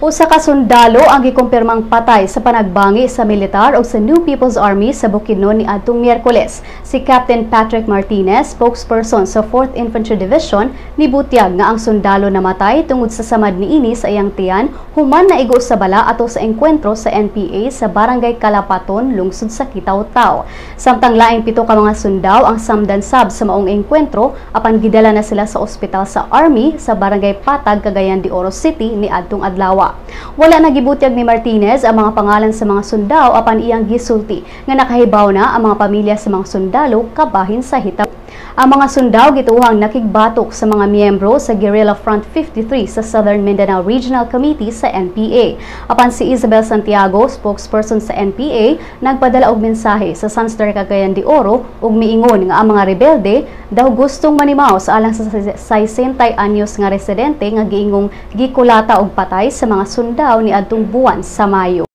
Usa ka sundalo ang gikumpirmang patay sa panagbangi sa militar o sa New People's Army sa Bukidnon niadtong Miyerkules. Si Captain Patrick Martinez, spokesperson sa 4th Infantry Division, nibutyag nga ang sundalo namatay tungod sa samad niini sa iyang tiyan human naigo sa bala ato sa engkwentro sa NPA sa Barangay Kalapaton, lungsod sa Kitaotao. Samtang laing 7 ka mga sundao ang samdan sab sa maong engkwentro, apan gidala na sila sa ospital sa Army sa Barangay Patag, Cagayan de Oro City niadtong adlaw. Wala na gibutyag ni Martinez ang mga pangalan sa mga sundao, apan iyang gisulti nga nakahibaw na ang mga pamilya sa mga sundalo kabahin sa hitabo. Ang mga sundao gituohang nakigbatok sa mga miyembro sa Guerrilla Front 53 sa Southern Mindanao Regional Committee sa NPA. Apan si Isabel Santiago, spokesperson sa NPA, nagpadala og mensahe sa Sunstar Cagayan de Oro ug miingon nga ang mga rebelde daw gustong manimaw sa alang sa 60 anyos nga residente nga giingong gikulata og patay sa mga sundao niadtong buwan sa Mayo.